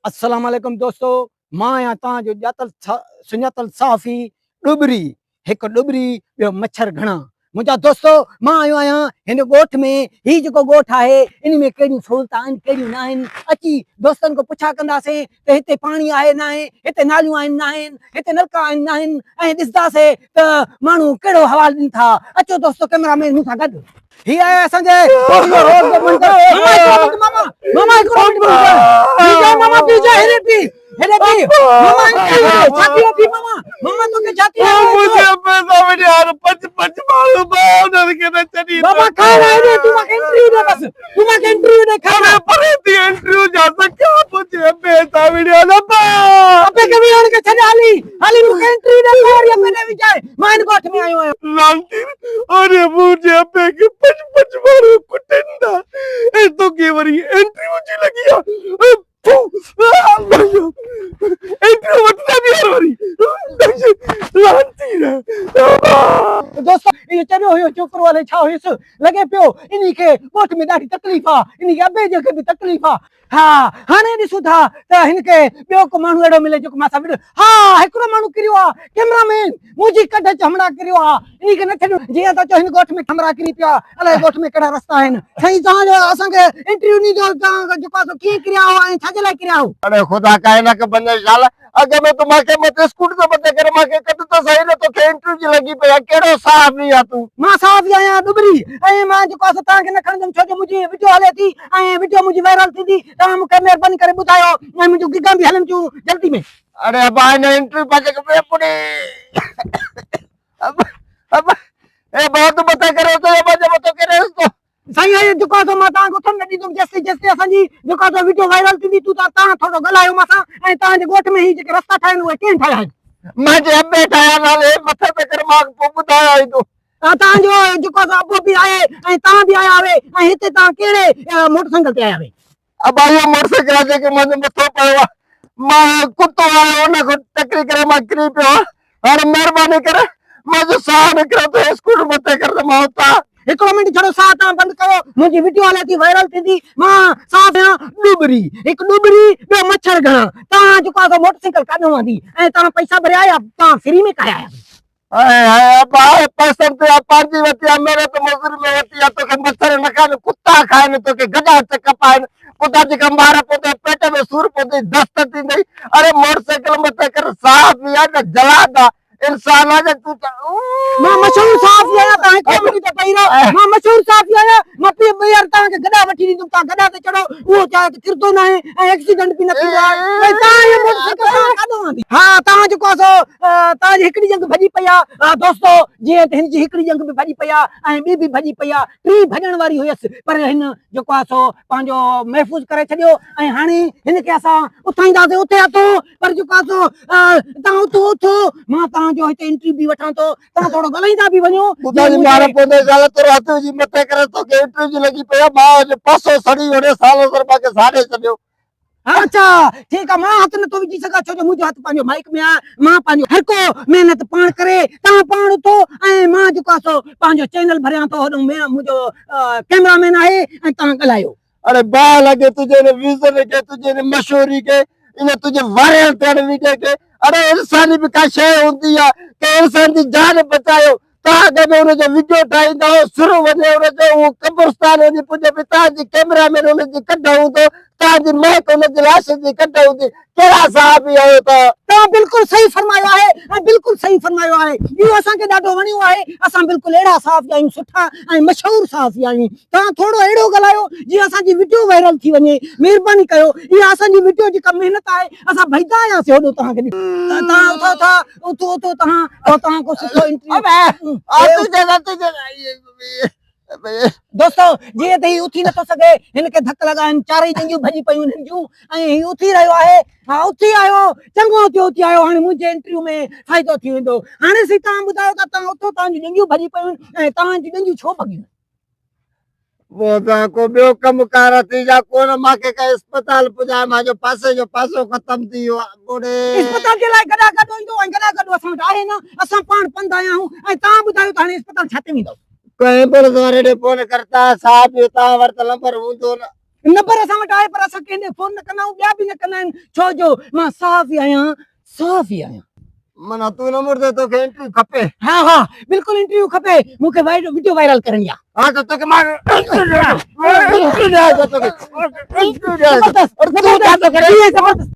السلام عليڪم دوستو مان آهيان توهان جو ڄاتل سڃاتل صحافي ڏوٻري هڪ ڏٻري ٻيو مڇر گهڻا. منهنجا دوستو مان آيو آهيان هن ڳوٺ ۾ هي جيڪو ڳوٺ آهي ان ۾ ڪهڙيون سهولتان آهن ڪهڙيون نه آهن اچي دوستن کان پڇا ڪنداسين ته هتي پاڻي آهي ناهي هتي ناليون آهن ناهن هتي نلڪا آهن ناهن ۽ ڏسنداسين ته ماڻهو ڪهڙو حوال ڏين ٿا اچو دوستو ڪئميرا مين مون سان گڏ. هي آهي اسان جي ڳوٺ جو روڊ جو منظر ماما هڪڙو منٽ ماما ماما هڪڙو منٽ بيهه ماما بيهه هيڏي بيهه هيڏي بيهه ماما ڇا ٿي ويو ماما ماما توکي ڇا ٿي ويو منهنجي ابي سان وڃي هاڻ پنج پنج ماڻهو مان انهن کي نه ڇڏي بابا کائڻ آيو نه تون ماکي انٽرويو ڏي بس تون ماکي انٽرويو ڏي کائڻ اري پري ٿي انٽرويو جا سکيا منهنجي ابي سان وڙهيا ابا ابي کي وڙهڻ کي ڇڏ هلي هلي مونکي انٽرويو ڏي وري ابي ڏي وجهائي مان هن ڳوٺ ۾ آيو آهيان لالٽين اري منهنجي ابي کي پنج پنج ماڻهو ڪٽن ٿا ۽ توکي وري انٽرويو جي لڳي آ انٽرويو وٺندا به يار وري لعنتي دوستو اهو چريو هيو ڇوڪرو الائي ڇا هيس لڳي پيو انهي کي ڳوٺ ۾ ڏاڍي تڪليف آ انهي کي ابي جي کي به تڪليف آ ها هاڻي ڏسون ٿا ته هن کي ٻيو ڪو ماڻهو اهڙو ملي جيڪو مان سان وڙهي. ها هڪڙو ماڻهو ڪريو آ، ڪئميرا مين منهنجي ڪڍ اچ همراهه ڪريو آ، انهي کي نه ڇڏيو. جيئن ته چئو هن ڳوٺ ۾ همراهه ڪري پيو آ، الائي ڳوٺ ۾ ڪهڙا رستا آهن. سائين توهان جو اسان کي انٽرويو ڏيندو توهان جيڪو آ سو ڪيئن ڪريا آهو ۽ ڇا جي لاء ڪريا آهو؟ اڙي خدا ڪا هن کي بنجي شال اڳ ۾ تون مان کي مت اسڪوٽ تي مٿي ڪري مان کي ڪڍ ته سهي نه توکي انٽرويو جي لڳي پئي آ ڪهڙو صحافي آ تون. مان صحافي آهيان ڏٻري ۽ مان جيڪو آ سو توهان کي نه کڻندم ڇو جو منهنجي وڊيو هلي ٿي ۽ وڊيو منهنجي وائرل ٿيندي توهان مون کي مهرباني ڪري ٻڌايو ۽ منهنجون گگان به هلن ٿيون جلدي ۾. اڙي ابا هن انٽرويو پنهنجي کي پئي پڙي ابا ابا اي ابا تون مٿي ڪري ٿو ابا جي مٿو ڪريس ٿو. سائين اهي جيڪو آ سو مان توهان کي اٿڻ نه ڏيندم جيستائين جيستائين اسان جي جيڪو آ سو وڊيو وائرل ٿيندي تون ته توهان ٿورو ڳالهايو مان سان ۽ توهان جي ڳوٺ ۾ هي جيڪي رستا ٺاهيا آهن اهي ڪنهن ٺاهيا آهن. منهنجي ابي ٺاهيا نالي مٿي تي ڪري مان پوء ٻڌايائين تو. توهان جو جيڪو آ سو ابو به آهي ۽ توهان به آيا آهيو ۽ هتي توهان ڪهڙي موٽر سائيڪل تي آيا آهيو. ابا اهو موٽر سائيڪل آ جيڪي منهنجو مٿو پيو آ مان ڪتو آيو ان کان ٽڪري ڪري مان ڪري پيو آ هاڻي مهرباني ڪري منهنجو ساهه نڪري ٿو اسڪوٽر مٿي ڪر ته مان اتان. هڪڙو منٽ ڇڙو ساهه توهان بند ڪيو منهنجي وڊيو هلي ٿي وائرل ٿيندي مان صاحب آهيان ڏوٻري هڪ ڏوٻري ٻيو مڇر گهڻا توهان جيڪو آ سو موٽر سائيڪل ڪاڏهون آندي ۽ توهان پئسا ڀريا يا توهان فري ۾ ڪاهي آيا آهيو. هاء هاء ابا هاء پئسن تي آ پنهنجي وتي آ محنت مزوري ۾ وتي آ توکي مڇر نه کائن ڪتا کائن توکي گڏا چڪ پائن ڪتا جيڪا مار پوندي پيٽ ۾ سور پوندي دست ٿيندئي اري موٽر سائيڪل مٿي ڪر صحافي آ نه جلاد آ انسان آ نه تون ته مان مشهور صحافي آهيان توهان هڪڙو منٽ ته پئي رهو مان مشهور صحافي آهيان مان پي ٻيهر توهان کي گڏا وٺي ڏيندم توهان گڏا تي چڙهو اهو چاهي ته ڪرندو ناهي ۽ ايڪسيڊنٽ به نه ٿيندو آهي ۽ توهان هي موٽر سائيڪل توهان ڪاڏو آندي ها توهان جيڪو آهي سو توهان جي هڪڙي ڄنگهه ڀڄي پئي آهي دوستو جيئن ته هن جي هڪڙي ڄنگهه به ڀڄي پئي آهي ۽ ٻي به ڀڄي پئي آهي ٽي ڀڄڻ واري هيس پر هن جيڪو آهي سو پنهنجو محفوظ ڪري ڇڏيو ۽ هاڻي هن کي اسان اٿائينداسين اٿي اٿو پر جيڪو آهي سو توهان اٿو اٿو مان توهان جو هتي انٽرويو به وٺان ٿو توهان ٿورو ڳالهائيندا به وڃو خدا جي مار پوندي سال تر هٿ وجهي مٿي ڪري توکي انٽرويو جي لڳي پئي آهي مان پاسو سڙي وڙي سالو سر مان کي ساڙي ڇڏيو اڇا ٺيڪ آ مان هٿ نٿو وجهي سگهان ڇو جو منهنجو هٿ پنهنجو مائيڪ ۾ آهي مان پنهنجو هر ڪو محنت پاڻ ڪري توهان پاڻ اٿو ۽ مان جيڪو آهي سو پنهنجو چينل ڀريان ٿو هوڏو منهنجو ڪيمرا مين آهي ۽ توهان ڳالهايو. اڙي باهه لڳي تنهنجي ان ويزن کي تنهنجي ان مشهوري کي ان تنهنجي وائرل ٿيڻ ويڊيو کي اڙي انساني به ڪا شيء هوندي آ ڪنهن انسان جي جان بچايو توهان اڳ ۾ ان جو وڊيو ٺاهيندا هئو سر وڃي ان جو اهو قبرستان وڃي پڄي به توهان جي ڪيمرا مين ان جي ڪڍ هوندو توهان جي مهڪ ان جي لاش جي ڪڍ هوندي ڪهڙا صحافي آهيو توهان. توهان بلڪل صحيح فرمايو آهي ۽ بلڪل صحيح فرمايو آهي اهو اسان کي ڏاڍو وڻيو آهي اسان بلڪل اهڙا صحافي آهيون سٺا ۽ مشهور صحافي آهيون توهان ٿورو اهڙو ڳالهايو جيئن اسان جي وڊيو وائرل ٿي وڃي مهرباني ڪيو اها اسان جي وڊيو جيڪا محنت آهي اسان ڀڄندا آياسين هوڏو توهان کي توهان اٿو ٿا اٿو اٿو توهان پوء توهان ڪو سٺو انٽرويو دوستو جيئن ته هي اٿي نٿو سگهي هن کي ڌڪ لڳا آهن چارئي ڄنگهيون ڀڄي پيون هن جون ۽ هي اٿي رهيو آهي ها اٿي آيو چڱو ٿيو اٿي آيو هاڻي منهنجي انٽرويو ۾ فائدو ٿي ويندو هاڻي سائين توهان ٻڌايو ته توهان اٿو توهان جون ڄنگهيون ڀڄي پيون ۽ توهان جون ڄنگهيون ڇو ڀڳيون؟ پوء ته ڪو ٻيو ڪم ڪار اٿئي يا ڪونه مان کي ڪنهن اسپتال پڄائي مان جو پاسي جو پاسو ختم ٿي ويو آهي ٻوڙي. اسپتال جي لاء گڏا گڏو ايندو ۽ گڏا گڏو اسان وٽ آهي نه اسان پاڻ پنڌ آيا آهيون ۽ توهان ٻڌايو ته هاڻي اسپتال ڇا تي ويندؤ. ڪنهن ايمبولنس واري ڏي فون ڪر تان صاحب جو توهان وٽ ته نمبر هوندو نه. نمبر اسان وٽ آهي پر اسان ڪنهن ڏي فون نه ڪندا آهيون ٻيا به نه ڪندا آهن ڇو جو مان صحافي آهيان صحافي آهيان. معنيٰ تون نه مڙدي توکي انٽرويو کپي. ها ها بلڪل انٽرويو کپي مون کي وڊيو وائرل ڪرڻي آ. ها ته توکي مان انٽرويو ڏيان ٿو توکي انٽرويو ڏيان ٿو. زبردست زبردست.